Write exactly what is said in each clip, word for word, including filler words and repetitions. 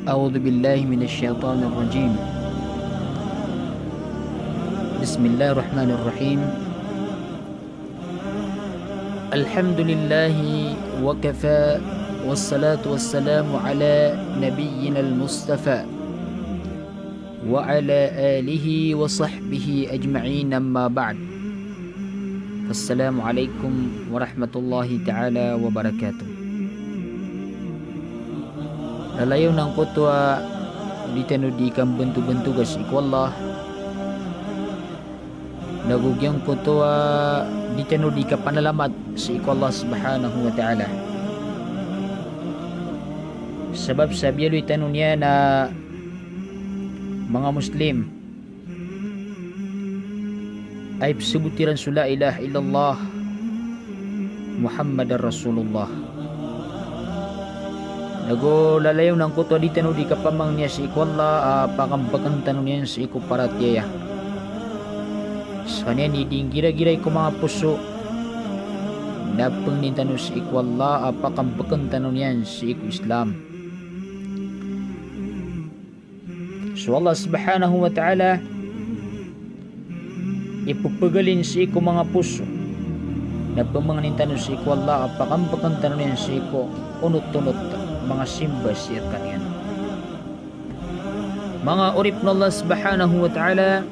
أعوذ بالله من الشيطان الرجيم. بسم الله الرحمن الرحيم. الحمد لله وكفى، والصلاة والسلام على نبينا المصطفى وعلى آله وصحبه أجمعين، أما بعد. Assalamu alaikum warahmatullahi ta'ala wabarakatuh. Lalayon angkoto a di tano di kambantobantog sii ko Allah, nago giyangkoto a di tano di kapanalamat sii ko Allah subhanahu wa ta'ala. Sabap sa biyaloy tano niyan a manga Muslim a ipsabot iran so la ilaha illallah Muhammadar Rasulullah. Nago lalayon angkoto a di tano di kapamangniya sii ko Allah a pakambakn tano niyan sii ko paratiyaya. Skaniyan i di nggiragiray ko manga poso na pangnin tano sii ko Allah a pakambakn tano niyan sii ko Islam. So Allah subhanahu wa ta'ala i pphagalen sii ko manga poso na pamangnin tano sii ko Allah a pakambakn tano niyan sii ko onot-onot a manga simba sii rkaniyan. Manga oripn o Allah subhanahu wa ta'ala,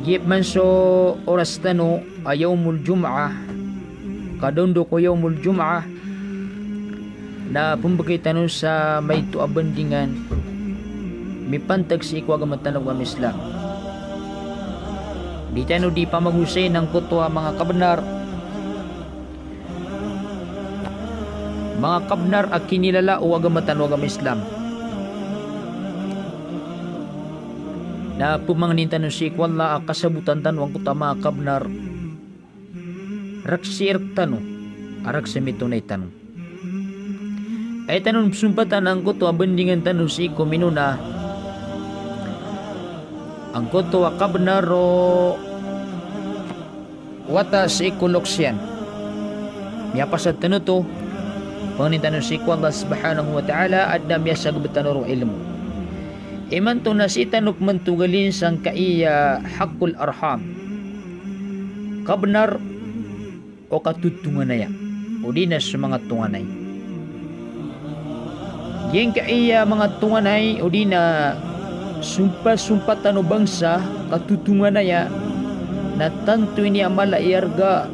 giya pman so oras tano a yawmul jum'ah, kadaondog ko yawmul jum'ah, na pmbgay tano sa maito a bandingan mipantag sii ko agama tano a agama Islam. Di tano di pamagosayn angkoto a manga kabnar, manga kabnar a kinilala o agama tano a agama Islam. Na pmangnin tano sii ko Allah a kasabotan tano angkoto a manga kabnar rk sii rktano a rk sa mitonay tano. Aya tano pzompatan angkoto a bandingan tano sii ko minona, angkoto a kabnar o wata sii ko loks iyan. Miyapasad tano oto, pangnin tano sii ko Allah subhanahu wa ta'ala, adn a miyasagb tano ron ilmo. Imanto na sii tano pman togalin sangkai a haqqul arham, kabnar o katotonganaya, odi na so manga tonganay. Giyangkai a manga tonganay odi na sompasompa tano bangsa, katotonganaya, na tanto ini a mala i arga,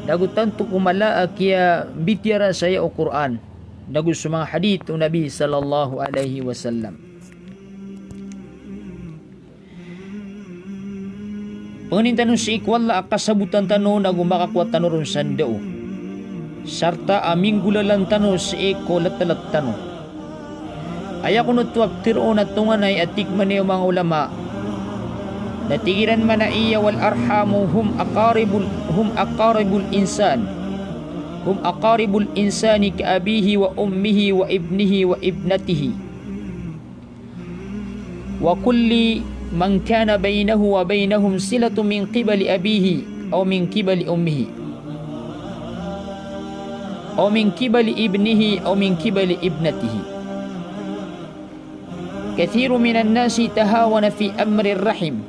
nago tanto ko mala a kiyambitiyarai saya o Qur'an, nago so manga hadith o Nabi sallallahu alaihi wasallam. Pangnin tano sii ko Allah a kasabotan tano nago makakowa tano ron sa ndao, sarta a minggolalan tano sii ko ltlk tano. Aya kon oto a ptharoon a tonganay a tig man iyan o manga ulama, na tig iran man a iya, wal arhamu hum aqaribul, hum aqaribul insan, hum aqaribul insani ka abihi wa ummihi wa ibnihi wa ibnatihi wa kulli man kana bainahu wa bainahum silatun min qibali abihi aw min qibali ummihi aw min qibali ibnihi aw min qibali ibnatihi. Kathirun minan nasi tahawana fi amrir rahim,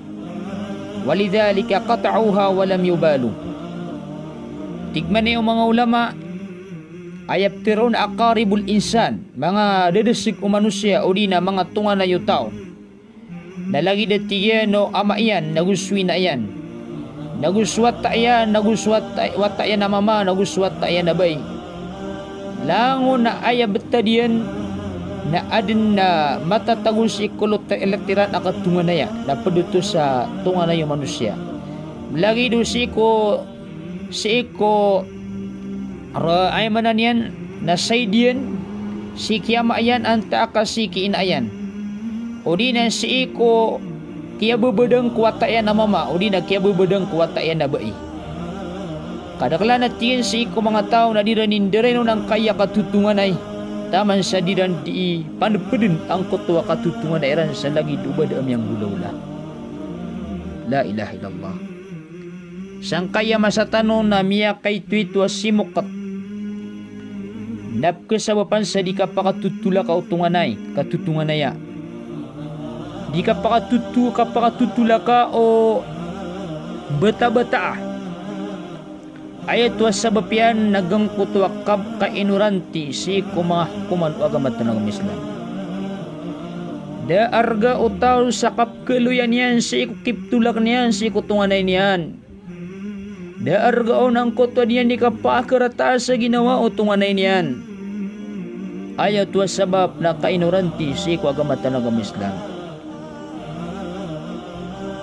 walidhalika qata'uha wa lam yubalu. Tig man iyan o manga ulama, aya ptharoon a aqaribul insan, manga dadasg o manosiya odi na manga tonganay o taw, na lagid a tig iyan o ama iyan nago so ina iyan, nago so wata iyan, nago so wata, wata iyan a mama, nago so wata iyan a bai. Langon a aya btad iyan na adn a matatago sii ko lot, lot iran a katonganaya, na pd oto sa tonganay o manosiya. Lagid o sii ko sii ko ra-, aya maana niyan na sayd iyan sii ki ama iyan antaa ka sii ki ina iyan, odi na sii ko kiyababadaan ko wata iyan a mama, odi na kiyababadaan ko wata iyan a bai. Kadaklan a tig iyan sii ko manga taw na di iran indarainon angkaya katotonganay, taman sa di iran di panpdn angkoto a katotonganay iran sa lagid o ba da a miyanggolawla. La ilaha illallah. Sangkaya masa tano na miyakaitoito a simokt Na pkhasabapan sa di kapakatotolaka o tonganay, katotonganaya. Di kapakatoto-, kapakatotolaka o bata-bata. Aya oto a sabap iyan na giyangkoto a kapkhainoranti sii ko manga hokoman o agama tano a agama Islam. Da a rga o taw sa kapkhaaloya niyan sii ko kiptolak niyan sii ko tonganay niyan. Da a rga on angkoto a di niyan di kapakarataa sa ginawa o tonganay niyan. Aya oto a sabap na kainoranti sii ko agama tano a agama Islam.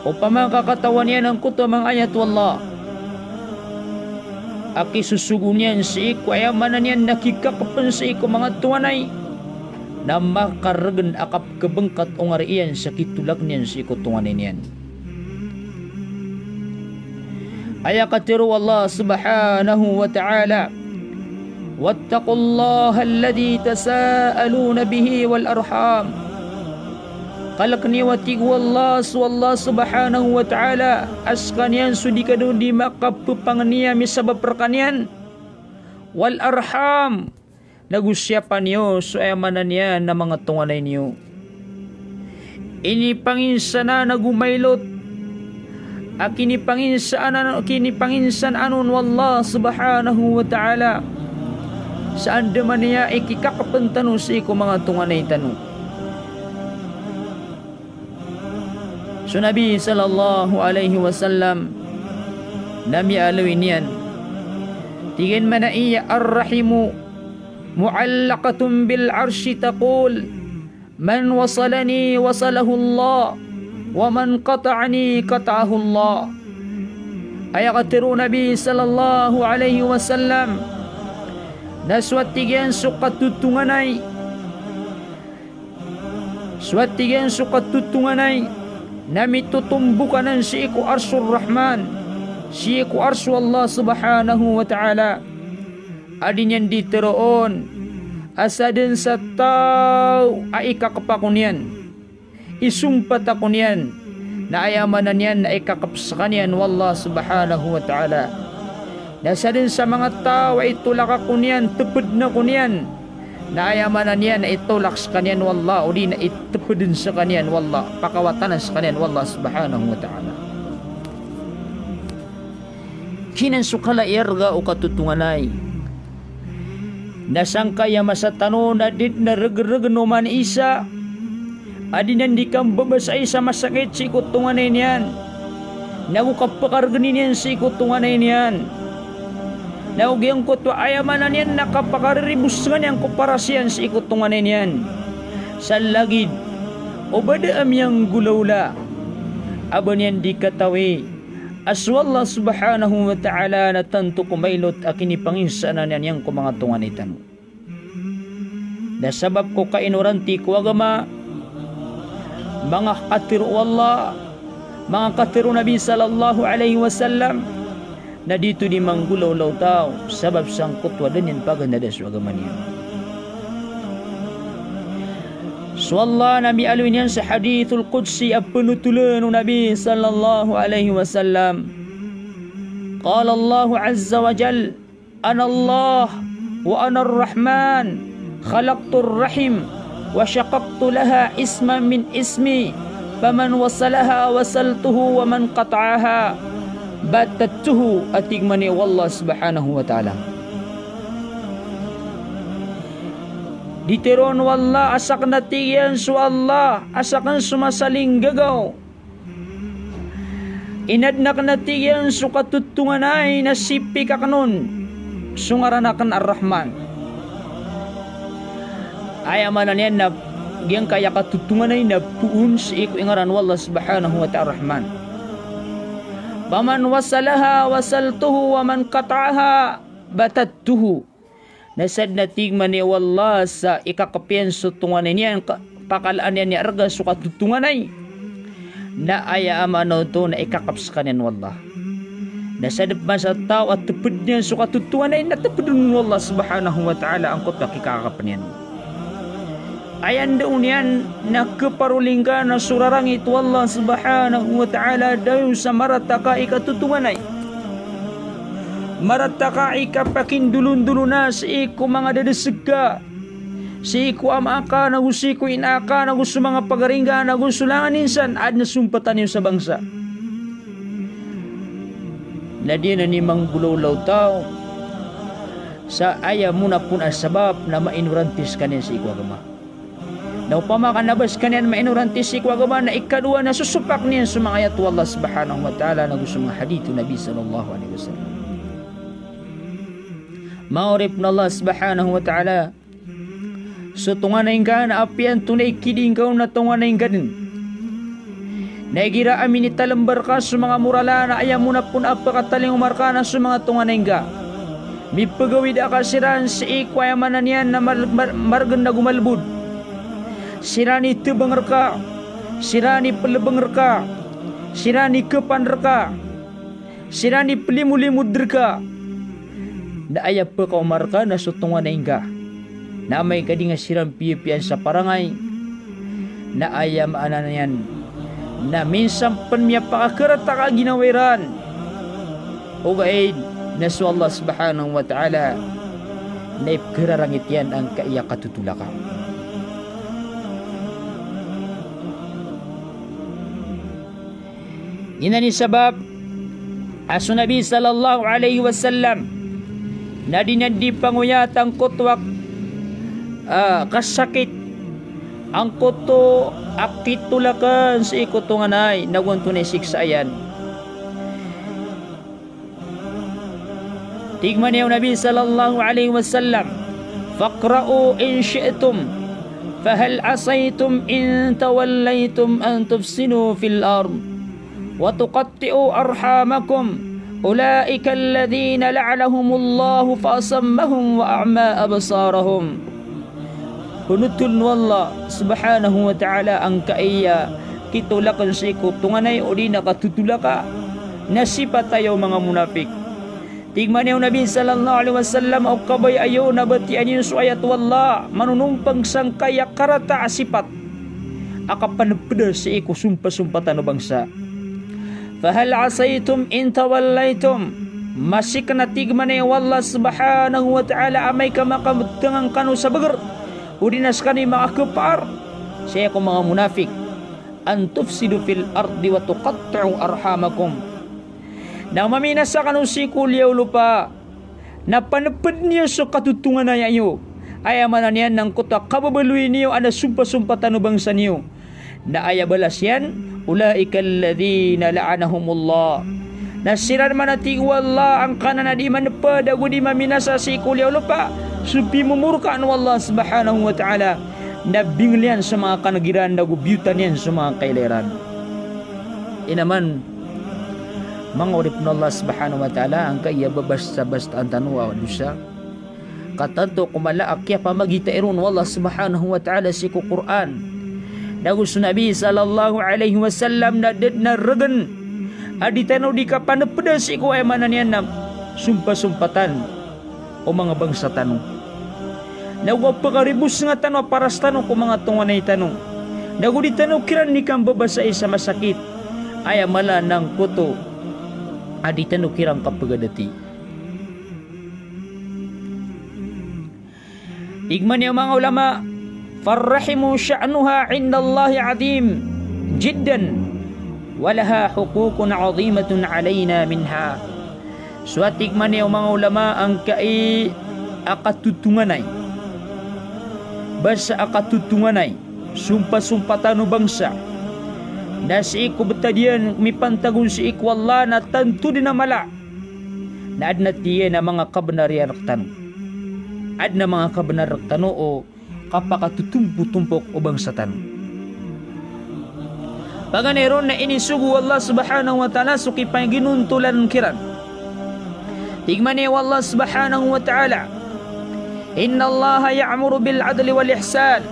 Opama ka katawan iyan angkoto a manga ayat o Allah a kisosogoon iyan sii ko, aya maana niyan na kikakpn sii ko manga tonganay, na makargn a kapkhabngkat o ngari iyan sa kitolak niyan sii ko tonganay niyan. Aya katharo o Allah subhanahu wa ta'ala, "Wattaqullaha alladhi tasaaluna bihi wal arham." Kalkn iyo, a tig o Allah, so Allah subhanahu wa ta'ala, a skaniyan so di kano di makapphangni a misabap rkaniyan. Wal arham, nago siyapa niyo so, aya maana niyan na manga tonganay niyo. Inipanginsan a nago mailot a kinipanginsan a, kinipanginsan anon o Allah subhanahu wa ta'ala sa andamanaya i kikakpn tano sii ko manga tonganay tano. So Nabi sallallahu alaihi wasallam na miyaaloy niyan, tig iyan mambo a, "Ar-rahimu mu'allaqatun bil arshi taqul, man wasalani wasalahu Allah, wa man qata'ani qata'ahu Allah." Aya katharo o Nabi sallallahu alaihi wasallam na so, a tig iyan, so katotonganay, so, a tig iyan, so katotonganay na mitotombokan sii ko Arshur Rahman, sii ko Arsh o Allah subhanahu wa ta'ala. A di niyan di tharoon a sadn sa taw a ikakp ako niyan, isompat ako niyan, na aya maana niyan na ikakp skaniyan o Allah subhanahu wa ta'ala. Na sadn sa manga taw a itolak ako niyan, tpdn ako niyan, na aya maana niyan na itolak skaniyan o Allah, odi na itpdn skaniyan o Allah, pakawatanan skaniyan o Allah subhanahu wa ta'ala. Giyanan so kala i arga o katotonganay. Na sangkaya masa tano na di dn a rgrgn o oman i isa a di niyan di kambabasai sa masakit sii ko tonganay niyan, nago kapakargni niyan sii ko tonganay niyan, nago giyangkoto a aya maana niyan na kapakariribo skaniyan ko paras iyan sii ko tonganay niyan. Sa lagid o ba da a miyanggolawla a ba niyan di katawi a so Allah subhanahu wa ta'ala na tanto ko mailot a kinipanginsan iyan ko manga tonganay tano. Na sabap ko kainoranti ko agama, manga katharo o Allah, manga katharo o Nabi sallallahu alaihi wasallam, na di oto di manggolawla o taw sabap sangkoto a da niyan paganada so agama niyan. So Allah na miyaaloy niyan sa hadithul qudsi a pnotholn o Nabi sallallahu alaihi wasallam. Qala Allahu azza wa jal, "Ana Allah wa ana ar-Rahman, khalaqtu ar-rahim wa shaqaqtu laha isman min ismi, faman wasalaha wasaltuhu wa man qata'aha batattuhu," a tig mambo o Allah subhanahu wa ta'ala. Di tharoon o Allah a sakn, a tig iyan, so Allah a sakn so masalinggagaw. Inadn akn, a tig iyan, so katotonganay na sipik akn on so ngaran akn Ar-Rahman. Aya maana niyan na giyangkaya katotonganay na poon sii ko ingaran o Allah subhanahu wa ta'ala Rahman. Faman wasalaha wasaltuhu wa man qata'aha batattuhu. Na sadn, a tig mambo o Allah, sa ikakp iyan so tonganay niyan, ka-, pakalaan iyan i arga so katotonganay, na aya a maana oto na ikakp skaniyan o Allah. Na sadn pman sa taw a tpdn iyan so katotonganay na tpdn o Allah subhanahu wa ta'ala angkoto a kikakp niyan. Aya ndao niyan na kparolingka na so rarangit o Allah subhanahu wa ta'ala dayo sa marata ka i katotonganay. Marata ka i kapakindolondolona sii ko manga dadaseg ka, sii ko ama ka, nago sii ko ina ka, nago so manga pagaring ka, nago so langon insan, aden a sompatan iyo sa bangsa. Na di anan i manggolawla o taw sa aya mona pon a sabap na maignorante sekaniyan sii ko agama. Na opama ka na ba sekaniyan maignorante sii ko agama, na ikadowa na sosopak niyan so manga ayat o Allah subhanahu wa ta'ala, nago so manga hadith o Nabi sallallahu alaihi wasallam. Manga oripen o Allah subhanahu wa ta'ala, so tonganay ngka na apiya antonaa i kiding ka on na tonganay ngka den. Na igira a minitalembal reka so manga morala na aya mona pon a pekatalingoma reka na so manga tonganay ngka. Mipegawid aka siran sii ko aya maana niyan na mar-, mar-, maregen ago malebod. Siran i tebeng reka, siran i pelebeng reka, siran i kepan reka, siran i pelimolimod reka. Na aya pekaoma reka na so tonganay ngka. Na amay ka di nga siran piyapiyaan sa parangay, na aya maana niyan na minsan pen miyapakakerata ka ginawa iran. Ogaid na so Allah subhanahu wa ta'ala na ipekerarangit iyan angkaya katotolaka. Giyanan i sabap a so Nabi sallallahu alaihi wasallam na di niyan di pangoyat angkoto a, ah, kasakit, angkoto a kitolakan sii ko tonganay, nago antonaa i siksa iyan. Tig mambo o Nabi sallallahu alaihi wasallam, "Faqra'u in syi'tum, fahal asaytum in tawallaytum an tufsidu fil ard wa tuqatti'u arhamakum, ulaika alladhina la'anahumullahu fa asammahum wa a'ma absarahum." Penotolen o Allah subhanahu wa ta'ala angkaya kitolakan sii ko tonganay odi na katotolaka na sipat aya o manga monafik. Tig mambo o Nabi sallallahu alaihi wasallam, o kabaya iyo na batiya niyo so ayat o Allah, manonompang sangkaya karata a sipat a kapanepeda sii ko sompasompatan o bangsa. Fahal asaytum in tawallaytum, masi ken, a tig mambo o Allah subhanahu wa ta'ala, amay ka makamedangan kano sa beger, odi na sekano i makakepaar sii ko manga monafik, an tufsidu fil ardi wa tuqatti'u arhamakum. Na maminasa kano sii ko liyawaw o lopa, na panepeden iyo so katotonganay iyo. Aya maana niyan na angkoto a kababaloy niyo a sompasompatan o bangsa niyo. Na aya balas iyan, ulaika alladhina la'anahumullah. Na siran man, a tig o Allah, angkanan a di maneped ago di maminasa sii ko liyawaw o lopa so pimomorkaan o Allah subhanahu wa ta'ala. Na bingel iyan so manga kaneg iran, nago biyotan iyan so manga kaila iran. Ino man, manga oripen o Allah subhanahu wa ta'ala, angkaya babasabasaan tano a dosa, ka tanto ko mala a kiyapamagitai ron o Allah subhanahu wa ta'ala sii ko Qur'an, nago so Nabi sallallahu alaihi wasallam, na da den a regen a di tano di kapanepeda sii ko, aya maana niyan na sompasompatan o manga bangsa tano. Nago a pekaribosenga tano a paras tano ko manga tonganay tano. Nago di tano kiran di kambabasai sa masakit. Aya mala na angkoto a di tano kiran kapegadati. Tig mambo o manga ulama, farrahimu sha'nuha indallahi azim jiddan, wa laha huququn azimatun alaina minha. So, a tig mambo o manga ulama, angkai a katotonganay, basa a katotonganay, sompasompatan o bangsa, na sii ko betad iyan mipantag on sii ko Allah, na tanto den a mala. Na aden a tiyan a manga kabenar iyan rektano. Aden a manga kabenar rektano o kapakatotompotompok o bangsa tano. Paganay ron na inisogo o Allah subhanahu wa ta'ala so kipaginontolan kiran. Tig mambo o Allah subhanahu wa ta'ala, innallaha ya'muru bil adli wal ihsan.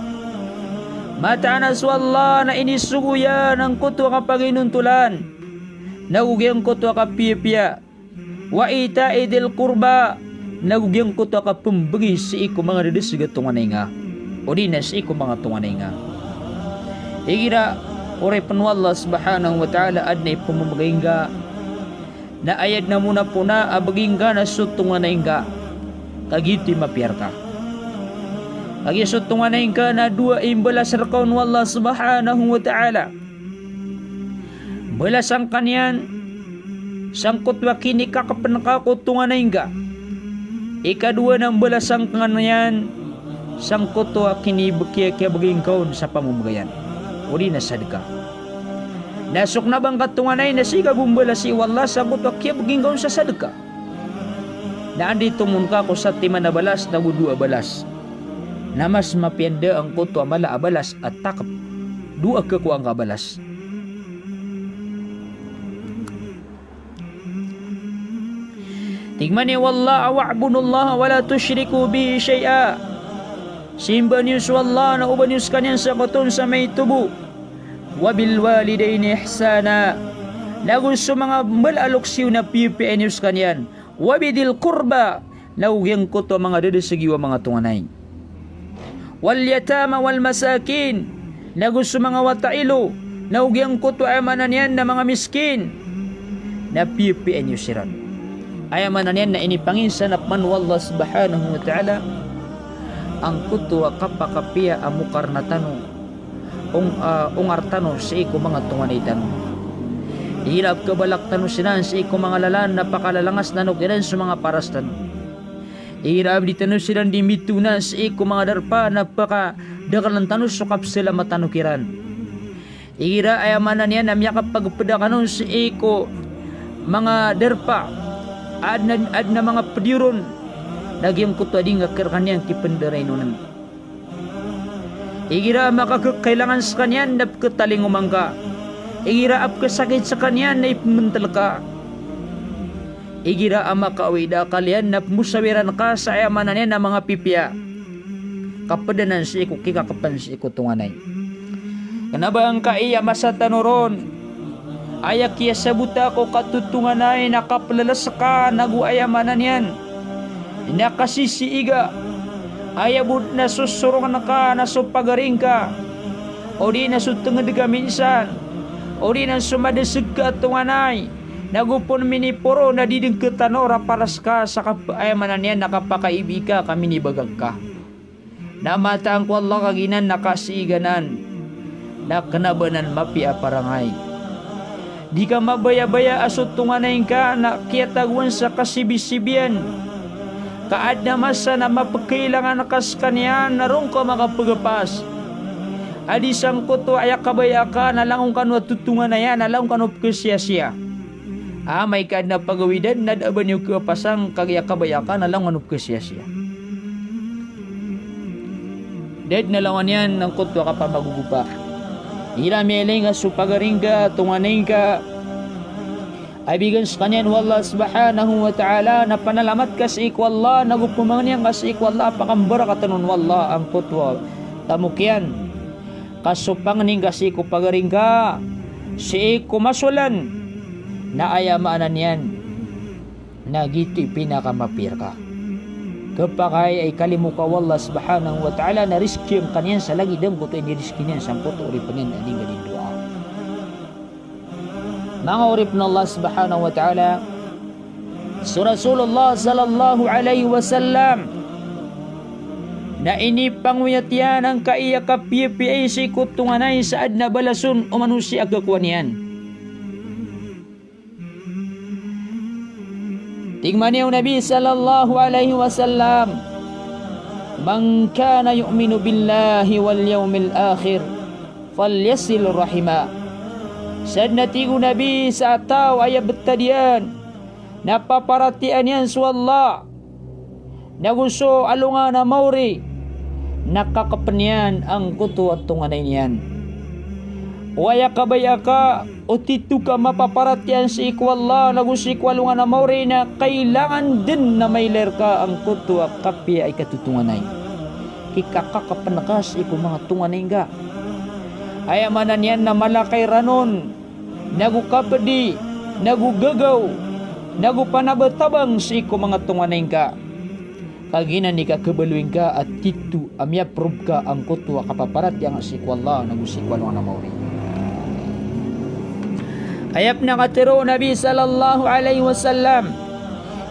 Mataan a so Allah na inisogo iyan angkoto a kapaginontolan, nago giyangkoto a kapiyapiya. Wa ita'i dhil qurba, nago giyangkoto a kapembegi sii ko manga dadaseg a tonganay nga, odi na sii ko manga tonganay nga. Igira oripen o Allah subhanahu wa ta'ala, aden a ipememegay nga Na aya dn a mona pona a bgi ngka na so tonganay ngka. Kagiya oto i mapiya rka. Kagiya so tonganay ngka na dowa i mbalas rka on o Allah subhanahu wa ta'ala. Mbalasan ka niyan sangkoto a kinikakpn ka ko tonganay ngka. Ikadowa na mbalasan ka niyan sangkoto a kini-, kiya-, kiyabgi ngka on sa pamamagayan, odi na sadka. Na so kna ba ngka tonganay na sii ka bo mbalasi o Allah sangkoto a kiyabgi ngka on sa sadka. Na anda i tomon ka ko satiman a balas nago dowa a balas. Na mas mapiya anda angkoto a mala a balas a takp dowa a kakowa ngka a balas. Tig mambo o Allah a, "Wa'budullaha wa la tushriku bihi shay'a." Simba niyo so Allah, na oba niyo skaniyan sa koton sa maito bo. "Wa bil walidayni ihsana." Nago so manga mbala a loks iyo na piyapiya niyo skaniyan. "Wa bidhil qurba." Nago giyangkoto a manga dadasg iyo a manga tonganay. "Wal yatama wal masakin." Nago so manga wata ilo, nago giyangkoto a aya maana niyan na manga miskin, na piyapiya niyo siran. Aya maana niyan na inipanginsan pman o Allah subhanahu wa ta'ala angkoto a kapakapiya a mokar na tano, ong-, ah, ongar tano sii ko manga tonganay tano. Igira a pkhabalak tano siran sii ko manga lalan na pakalalangas tano kiran so manga paras tano. Igira a pd tano siran di mitona sii ko manga darpa na pakadaklan tano so kapsalamat tano kiran. Igira a aya maana niyan na miyakapagpda kano sii ko manga darpa a adn a, adn a manga pdiyoron, na giyangkoto a di ngka rkaniyan kipndaraynon. Igira a makakailangan skaniyan na pkhatalingoma ngka. Igira a pkhasakit skaniyan na ipmbntl ka. Igira a makaawid a akal iyan na pmosawiran ka sa aya maana niyan na manga pipiya. Kapd anan sii ko kikakpn sii ko tonganay. Kna ba angkai a masa tano ron, aya kiyasabota ko katotonganay na kaplls ka nago aya maana niyan na kasisiiga. Aya bo dn a sosorong ka na so pagari ngka, odi na so tngd ka minsan, odi na so madasg ka a tonganay, nago pn miniporo na di dn khatano raparas ka sa kap-, aya maana niyan na kapakaibi ka ka minibagak ka. Na mataan ko Allah ka giyanan na kasiiga nan, na kna ba nan mapiya a parangay. Di ka mabayabaya a so tonganay ngka na kiyatagoan sa kasibisibiyan. Ka adn a masa na mapkhailangan ka skaniyan na ron ka makapgapas. A di sangkoto a aya kabaya aka na langon kano a totonganaya na langon kano pkhasiyasiya. Amay ka adn a pagawidan na da a ba niyo khapasang, kagiya kabaya aka na langon kano pkhasiyasiya. Da dn a langon iyan angkoto a kapamagogopa. Igira a miyailay ngka so pagari ngka, tonganay ngka, a bigan skaniyan o Allah subhanahu wa ta'ala, na panalamat ka sii ko Allah, nago pmangnin ka sii ko Allah a pakambarakatan on o Allah angkoto a tamok iyan. Ka so pangnin ka sii ko pagari ngka, sii ko masolan, na aya maana niyan na giyoto i pinakamapiya rka. Khapakay a ikalimo ka o Allah subhanahu wa ta'ala na rizkian ka niyan sa lagid angkoto a inirizki niyan sangkoto a oripn iyan a di ngka di ndoa. Manga oripn o Allah subhanahu wa ta'ala, so Rasulullah sallallahu alaihi wasallam na inipangoyat iyan angkai a kapiyapiyai sii ko tonganay sa adn a balas on o manosiya a khakowa niyan. Tig mambo o Nabi sallallahu alaihi wasallam, "Man kana yu'minu billahi wal yawmil akhir, falyasil rahimah." Sadn a tig o Nabi sa taw a aya btad iyan na paparatiyayaan iyan so Allah, nago so alongan a maori, na kakpn iyan angkoto a tonganay niyan. O aya kabaya aka, o tito ka mapaparatiyaya sii ko Allah nago sii ko alongan a maori na kailangan dn na mailay rka angkoto a kapiya i katotonganay. Kikakakpn ka sii ko manga tonganay ngka. Aya maana niyan na mala ka iranon, nago kapdi, nago gagaw, nago panabatabang sii ko manga tonganay ngka. Kagiya giyanan i kakhabaloy ngka a tito a miyaprov ka angkoto a kapaparatiyaya sii ko Allah nago sii ko alongan a maori. Aya pn a katharo o Nabi sallallahu alaihi wasallam,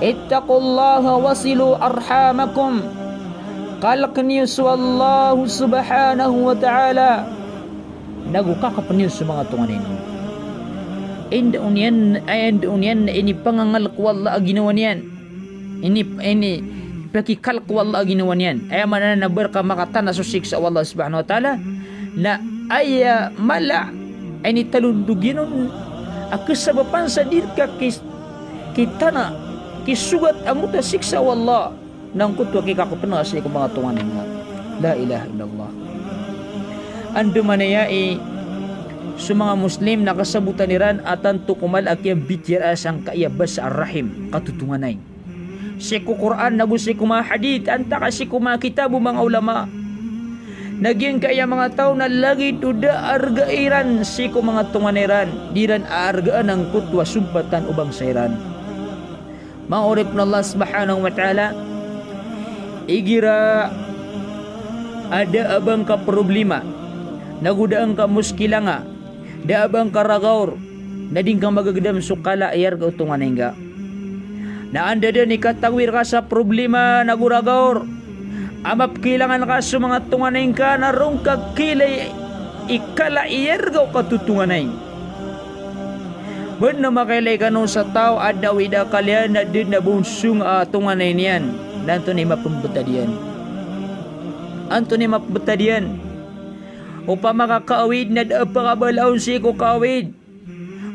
"Ittaqullaha wasilu arhamakum." Kalkn iyo so Allah subhanahu wa ta'ala, nago kakpn iyo so manga tonganay niyo. Anda on iyan, aya anda on iyan na inipangangalk o Allah a ginawa niyan. Ini, inipakikalk o Allah a ginawa niyan. Aya maana niyan na ba rka makatana so siksa o Allah subhanahu wa ta'ala, na aya mala a initalondog iyan on a kasabapan sa di rka ki-, kitana, kisogat angkoto a siksa o Allah, na angkoto a kikakpn ka sii ko manga tonganay nga. La ilaha illallah. Andamanaya i so manga Muslim na kasabotan iran a tanto ko mala a kiyambitiyaraa sangkaya basa a rahim, katotonganay. Sii ko Qur'an nago sii ko manga hadith, antaa ka sii ko manga kitab o manga ulama, na giyangkaya manga taw na lagid o da a arga iran sii ko manga tonganay ran, di ran aargaan angkoto a sompatan o bangsa iran. Manga oripn o Allah subhanahu wa ta'ala, igira a da a ba ngka problema, nago da a ngka moskila nga, da a ba ngka ragaor, na di ngka magagdam so kala i arga o tonganay nga. Na anda dn i katawi rka sa problema nago ragaor a mapkailangan ka so manga tonganay ngka, na roo ngka kailay i kala i arga o katotonganay. Ba dn a makailay kano sa taw a adn a awid a akal iyan na da dn a ba on song a tonganay niyan, na antonaa i mapmbtad iyan? Antonaa i mapmbtad iyan? Opama ka kaawid na da a pkabala on sii ko kaawid.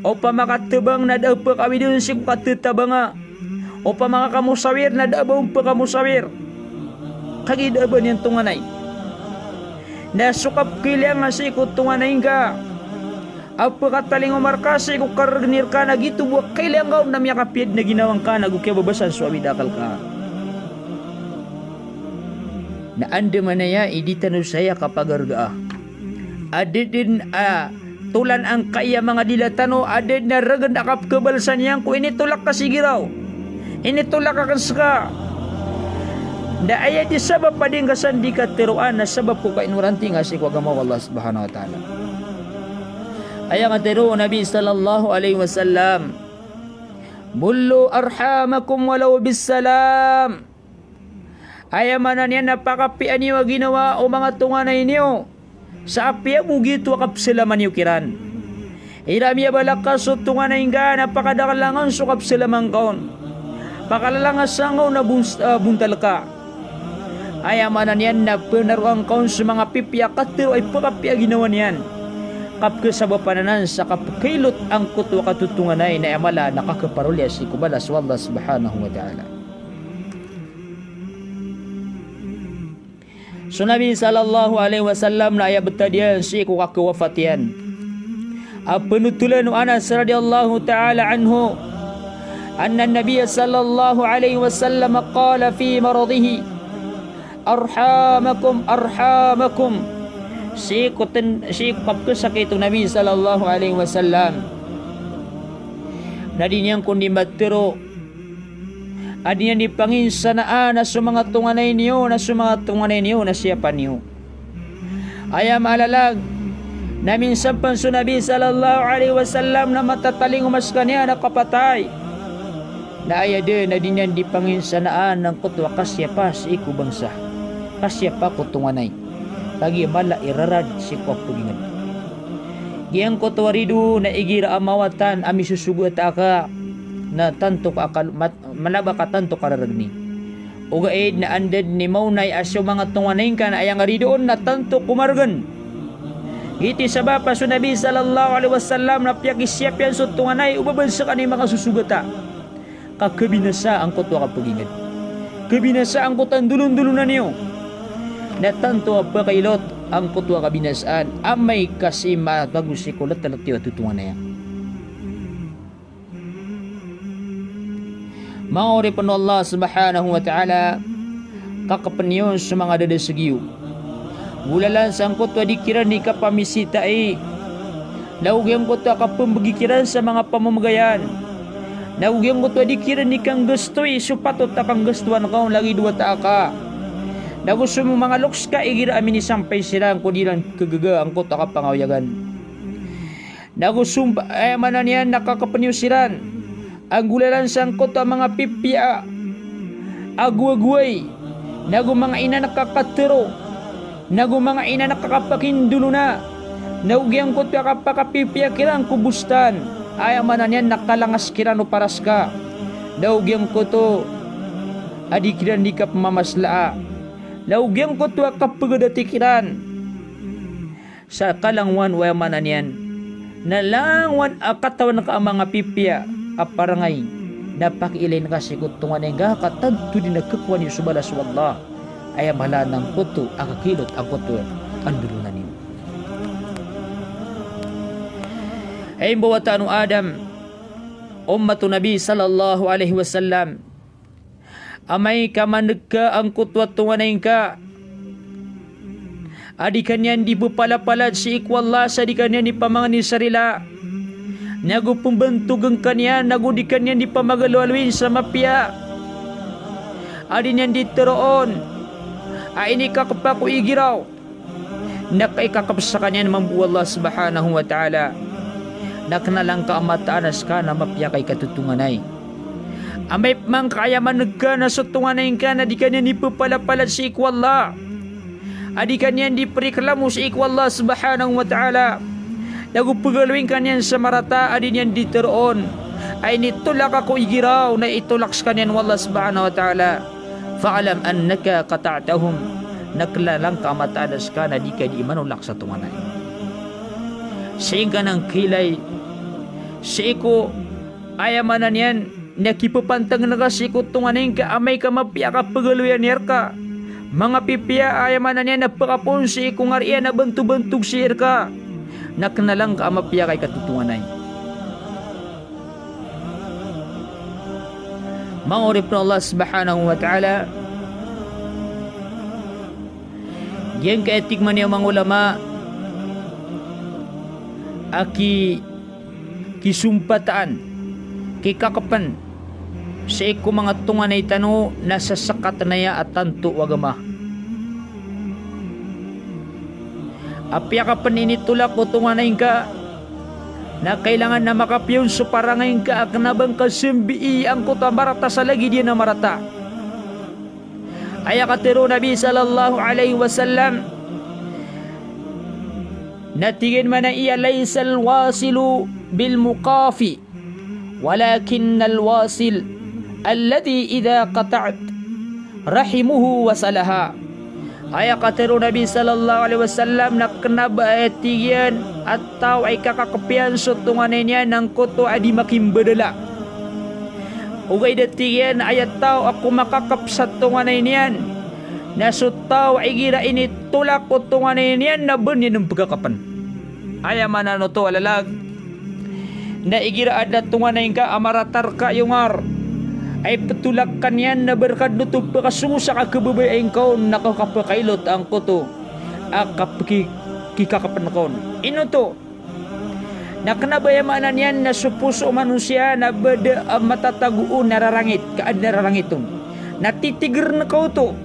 Opama ka tabang na da a pkawid on sii ko katatabanga. Opama ka kamosawir na da a ba on pkamosawir. Kagiya da a ba niyan tonganay. Na so kapkhailay nga sii ko tonganay ngka a pkatalingoma rka sii ko kargni rka na giyoto bo a kailay nga on na miyakapiya dn a ginawa ngka nago kiyababasan so awid a akal ka. Na andamanaya i di tano saya kapagargaa. A da dn a tolan angkaya manga dila tano a da dn a rgn a kapkhabalsan iyan ko initolak ka sii giraw, initolak akn ska. Na aya di sabap a di ngka san di katharoa na sabap ko kainoranti nga sii ko agama o Allah subhanahu wa ta'ala. Aya katharo o Nabi sallallahu alaihi wasallam, "Mullu arhamakum walaw bis salam." Aya maana niyan na pakapiya niyo a ginawa o manga tonganay niyo sa apiya bo giyoto a kapsalama niyo kiran. Igira miyabalak ka so tonganay ngka na pakadakla ngka on so kapsalama ngka on. Pakalalangasa ngka on a bons-, ah, bontal ka. Aya maana niyan na pnaroa ngka on so manga pipiya a katharo a ipakapiya a ginawa niyan. Kapkhasabapan anan sa kapkhailot angkoto a katotonganay na aya mala na kakhaparoliya sii ko balas o Allah subhanahu wa ta'ala. So Nabi sallallahu alaihi wasallam na aya btad iyan sii ko kakawafat iyan a pnotolan o Anas radhiyallahu ta'ala anhu, anna an-Nabiyya sallallahu alaihi wasallam qala fi maradihi, "Arhamakum, arhamakum." Sii ko ten-, sii ko kapkhasakit o Nabi sallallahu alaihi wasallam na di niyan kon di matharo a di niyan di panginsanaan a so manga tonganay niyo, na so manga tonganay niyo na siyapa niyo. Aya maana niyan na minsan pn so Nabi sallallahu alaihi wasallam na matatalingoma skaniyan a kapatay. Na aya dn a di niyan di panginsanaan angkoto a kasiyapa sii ko bangsa, kasiyapa ko tonganay, kagiya mala i rarad sii ko kapagingd. Giyangkoto a rido na igira a mawatan a misosogat ka na tanto ka akal mat-, malaba ka tanto ka rargni. Ogaid na anda dn i maonay a so manga tonganay ngka na aya nga ridoon na tanto ko margn. Giyoto i sabap a so Nabi sallallahu alaihi wasallam na piyakisiyap iyan so tonganay o ba bn skaniyo makasosogata. Ka khabinasa angkoto a kapagingd. Khabinasa angkoto a ndolondolonan iyo. Na tanto a pakailot angkoto a kabinasaan amay ka sii matago sii ko ltltiyo a totonganay. Manga oripn o Allah subhanahu wa ta'ala, kakpn iyo so manga dadasg iyo. Golalan sangkoto a di kiran di kapamisitai. Nago giyangkoto a kapmbgi kiran sa manga pamamgayan. Nago giyangkoto a di kiran di kanggastoy so patot a kanggastowan ka on lagid o wata aka. Nago so manga loks ka igira a minisampay siran ko di iran kagaga angkoto a kapangawiyagan. Nago somba, aya maana niyan na kakapn iyo siran a nggolalan sangkoto a manga pipiya a gowagoway, nago manga ina na kakatharo, nago manga ina na kakapakindolona, nago giyangkoto a kapakapipiya kiran ko bostan, aya maana niyan na kalangas kiran o paras ka, nago giyangkoto a di kiran di kapmamaslaa, nago giyangkoto a kapgadati kiran sa kalangowan o, aya maana niyan na langowan a katawan ka a manga pipiya a parangay, na pakiilayin ka sii ko tonganay ngka ka tanto dn a khakowa niyo so balas o Allah, aya mala nangkoto a kakilot angkoto a ndolonan iyo. Hay mbawataan o Adam, ummat o Nabi sallallahu alaihi wasallam, amay ka man'g ka angkoto a tonganay ngka a di ka niyan di pepalapalad sii ko Allah sa di ka niyan di pamangni sa rila, nago pembantogn ka niyan, nago di ka niyan di pamagaloaloyin sa mapiya, a di niyan di teroon a inikakep ako i giraw, na kaikakep skaniyan mambo o Allah subhanahu wa ta'ala, na kna langka a mataan a ska na mapiya ka i katotonganay. Amay pman ka aya man'g ka na so tonganay ngka na di ka niyan di pepalapalad sii ko Allah, a di ka niyan di preklamo sii ko Allah subhanahu wa ta'ala, nago pegaloyin ka niyan sa marata a di niyan di teroon a initolak ako i giraw, na itolak skaniyan o Allah subhanahu wa ta'ala, fa'lam annaka qata'tahum, na kna langka a mataan a ska na di ka di imanolak sa tonganay. Sii ngka nan khilay sii ko, aya maana niyan na kipepantagn ka sii ko tonganay ngka amay ka mapiya ka pegaloyan iyan rka. Manga pipiya, aya maana niyan na pekapoon sii ko ngari iyan a bantobantog sii rka, na kna langka a mapiya ka i katotonganay. Manga oripn o Allah subhanahu wa ta'ala, giyangkai a tig mambo o manga ulama a ki, kisompataan, kikakepn sii ko manga tonganay tano na sasakatn aya a tanto o agama. Apiya ka pn initolak o tonganay ngka, na kailangan na makapiya on so parangay ngka a kna ba ngka sambii angkoto a marata sa lagid iyan a marata. Aya katharo o Nabi sallallahu alaihi wasallam, na tig iyan mambo a, "Laysal wasilu bil muqati', walakinnal wasil alladhi idha qata'at rahimuhu wasalaha." Aya katharo o Nabi sallallahu alaihi wasallam na kna ba, aya tig iyan, a taw a ikakakep iyan so tonganay niyan angkoto a di makimbadala. Ogaid a tig iyan, aya taw a komakakep sa tonganay niyan na so taw a igira initolak o tonganay niyan na ba niyan on pekakepn. Aya maana oto a lalag na igira adn a tonganay ngka a marata rka i ongar, a ipetolak ka niyan na ba rka dn oto pekasongo sa kakebabayai ngka on na kapakailot angkoto a kapeki, kikakepn ka on. Ino oto? Na kna ba aya maana niyan na so poso o manosiya na ba da a matatago on a rarangit, ka adn a rarangit on. Na titigrn ka oto.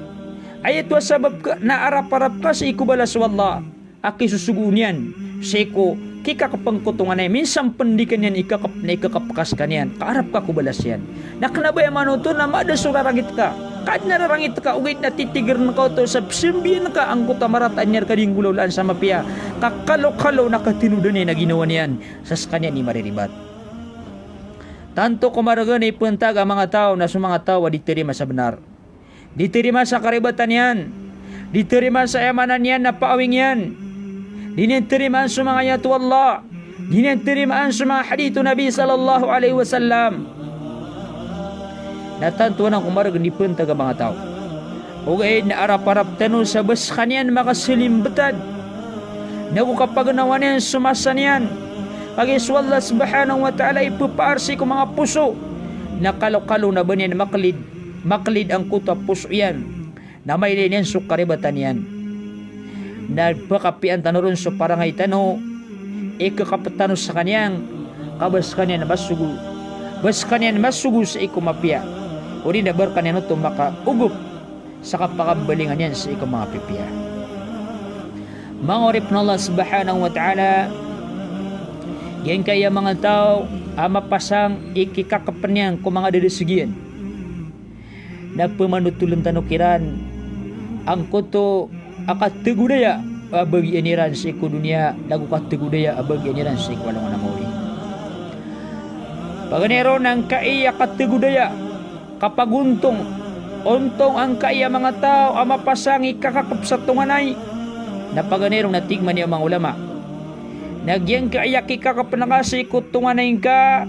Aya oto a sabap ka na arap-arap ka sii ko balas o Allah a kisosogoon iyan sii ko kikakepn ko tonganay. Minsan pn di ka niyan ikakep na ikakep ka skaniyan ka arap ka ko balas iyan. Na kna ba aya maana oto na mada so rarangit ka, ka adn a rarangit ka, ogaid na titigrn ka oto sa psambian ka angkoto a marata a di niyan rka di nggolawlaan sa mapiya, ka kalokalo na katinodan iyan a ginawa niyan sa skaniyan i mariribat. Tanto ko margn i pantag a manga taw na so manga taw a di tarima sa bnar. Di tarima sa karibatan iyan. Di tarima sa, aya maana niyan na, paawing iyan. Di niyan tarimaan so manga ayat o Allah. Di niyan tarimaan so manga hadith o Nabi sallallahu alaihi wasallam. Na tanto anan ko margn i pantag a manga taw. Ogaid na arap-arap tano sa ba skaniyan makasalimbtad. Nago kapagnawa niyan so masa niyan. Kagiya so Allah subhanahu wa ta'ala i pepaar sii ko manga poso na kalokalo na ba niyan maklid, maklid angkoto a poso iyan, na mailay niyan so karibatan iyan. Na pekapiyaan tano ron so parangay tano, ikakep tano skaniyan, ka ba skaniyan masogo, ba skaniyan masogo sii ko mapiya, odi na ba rkaniyan oto makaogop sa kapakambalingan iyan sii ko manga pipiya. Manga oripn o Allah subhanahu wa ta'ala, Giyangkai a manga taw a mapasang i kikakapn iyan ko manga dadasg iyan, na pmanotoln tano kiran angkoto a katagodaya a bagian iran sii ko doniya, nago katagodaya a bagian iran sii ko alongan a maori. Paganay ron angkai a katagodaya, kapagontong, ontong angkai a manga taw a mapasang i kakakp sa tonganay, na paganay ron a tig man iyan o manga ulama, na giyangkai a kikakpn ka sii ko tonganay ngka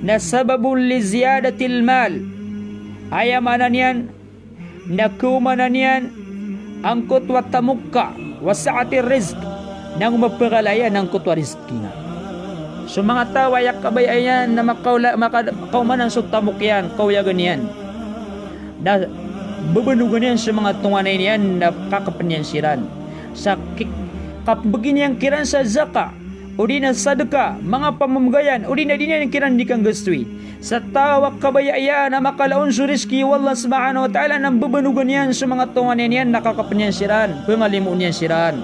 na sababun li ziyadatil mal. Aya maana niyan na kaomanan iyan angkoto a tamok ka, wa sa'atir rizq, nago mapakala iyan angkoto a rizki nga. So manga taw a aya kabaya iyan na makaola-, maka-, kaomanan so tamok iyan, kaoyagan iyan, na babanogan iyan so manga tonganay niyan na kakpn iyan siran sa ki-, kapmbgi niyan kiran sa zaka, odi na sadka, manga pamamgayan, odi na di niyan kiran di kanggastoi. Sa taw a kabaya iyan a makala on so rizki o Allah subhanahu wa ta'ala na mbabanogan iyan so manga tonganay niyan na kakpn iyan siran, pangalimoon iyan siran.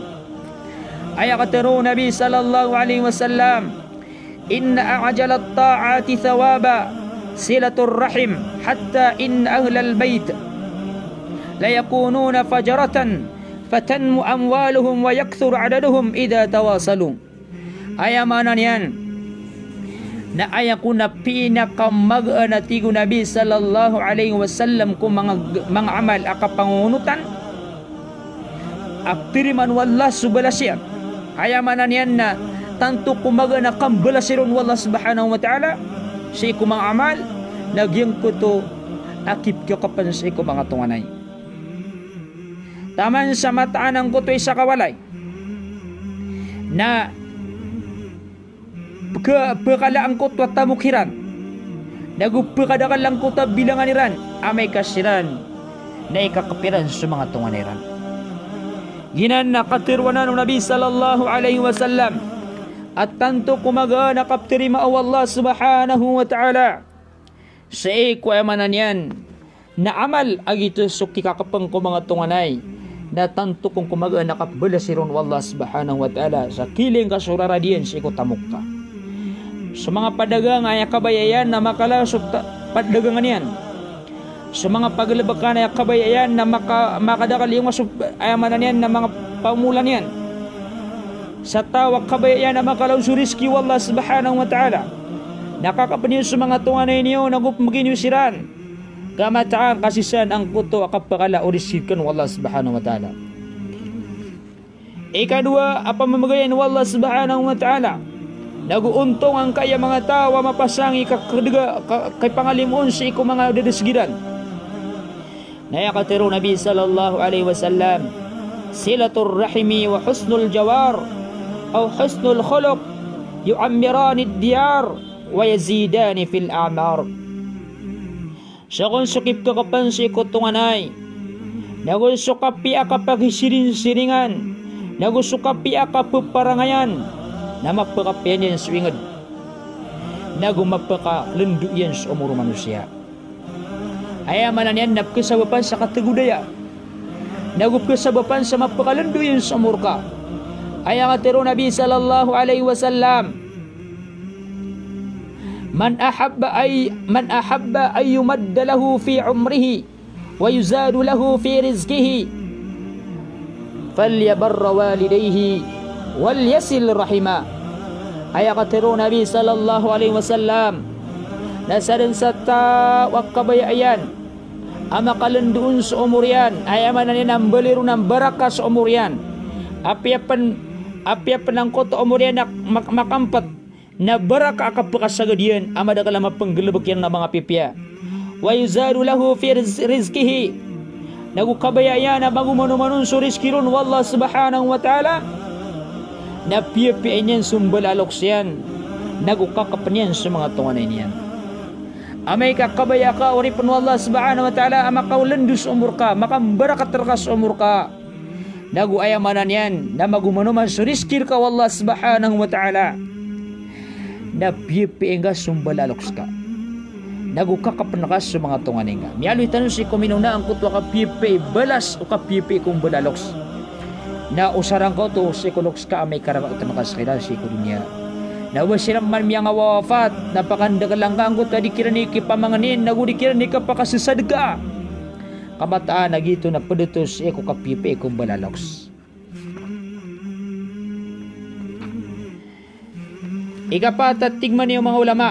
Aya katharo o Nabi sallallahu alaihi wasallam, "Inna a'jalat ta'ati thawaba silatur rahim, hatta inna ahlal bait la yakununa fajaratan fatanmu amwaluhum wa yakthur adaduhum idha tawasalu." Aya maana niyan na aya kon a pinakamagaan a tig o Nabi sallallahu alaihi wasallam ko manga, manga amal a kapangongonotan a ptarimaan o Allah so balas iyan. Aya maana niyan na tanto ko magaan a kambalasi ron o Allah subhanahu wa ta'ala sii ko manga amal, na giyangkoto a kipkakapn sii ko manga tonganay. Taman sa mataan angkoto i sakawalay na pka-, pkala angkoto a tamok iran, nago pkadakl angkoto a bilangan iran, amay ka siran na ikakp iran so manga tonganay ran. Giyanan na katharo anan o Nabi sallallahu alaihi wasallam a tanto ko magaan a kaptarimaa o Allah subhanahu wa ta'ala sii ko, aya maana niyan na amal a giyoto so kikakpn ko manga tonganay, na tanto kon ko magaan a kapbalasi ron o Allah subhanahu wa ta'ala sa kiling ka so rarad iyan sii ko tamok ka. So manga padagang a aya kabaya iyan na makala so ta-, padagangan iyan. So manga pagalbkan a aya kabaya iyan na maka-, makadakl iyan so, aya maana niyan na manga pamomola niyan. Sa taw a kabaya iyan a makala on so rizki o Allah subhanahu wa ta'ala, na kakpn iyo so manga tonganay niyo, nago pmbgi niyo siran. Ka mataan ka sii san angkoto a kapakala o rizki rkano o Allah subhanahu wa ta'ala. Ikadowa a pamamagayan o Allah subhanahu wa ta'ala, nago ontong angkai a manga taw a mapasang i kakdga, ka-, kaipangalimoon sii ko manga dadasg iran, na aya katharo o Nabi sallallahu alaihi wasallam, "Silatur rahimi wa husnul jawar, aw husnul khuluq, yu'ammiranid diyar, wa yazidani fil a'mar." So kon so kipkakapn sii ko tonganay, nago so kapiya a kapakisirinsiringan, nago so kapiya a kapaparangayan, na mapakapiya niyan so ingd, nago mapakalndo iyan so omor o manosiya. Aya maana niyan na pkhasabapan sa katagodaya, nago pkhasabapan sa mapakalndo iyan so omor ka. Aya katharo o Nabi sallallahu alaihi wasallam, "Man ahabba ay, man ahabba ay yumadda lahu fi umrihi wa yuzadu lahu fi rizqihi, falyabarra walidayhi wal yasil rahima." Aya katharo o Nabi sallallahu alaihi wasallam, na sadn sa taw a kabaya iyan a makalndo on so omor iyan, aya maana niyan na mbaloy ron a mbaraka so omor iyan. Apiya pn, apiya pn angkoto a omor iyan na mak-, makampet, na baraka a kapakasagad iyan a madakl a mapnggalbk iyan a manga pipiya. Wa yuzadu lahu fi riz-, rizqihi. Nago kabaya iyan a magomanomano on so rizki ron o Allah subhanahu wa ta'ala, na piyapiya niyan so mbala a loks iyan, nago kakpn iyan so manga tonganay niyan. Amay ka kabaya ka, oripn o Allah subhanahu wa ta'ala, a makalndo so omor ka, makambarakat rka so omor ka, nago aya maana niyan na magomanomano so rizki rka o Allah subhanahu wa ta'ala, na piyapiya ngka so mbala a loks ka, nago kakpn ka so manga tonganay nga. Miyaaloy tano sii ko minona angkoto a kapiyapiya i balas o kapiyapiya ko mbala a loks. Na osara ngka oto sii ko loks ka amay ka raraotn ka skaniyan sii ko doniya. Na o ba siran man miyangawafat, na pakandakel angka angkoto a di kiran i kipamangnin, nago di kiran i kapakasasadka. Ka mataan a giyoto na ped oto sii ko kapipiya ko mbala loks. Ikapat a tig man iyan o manga ulama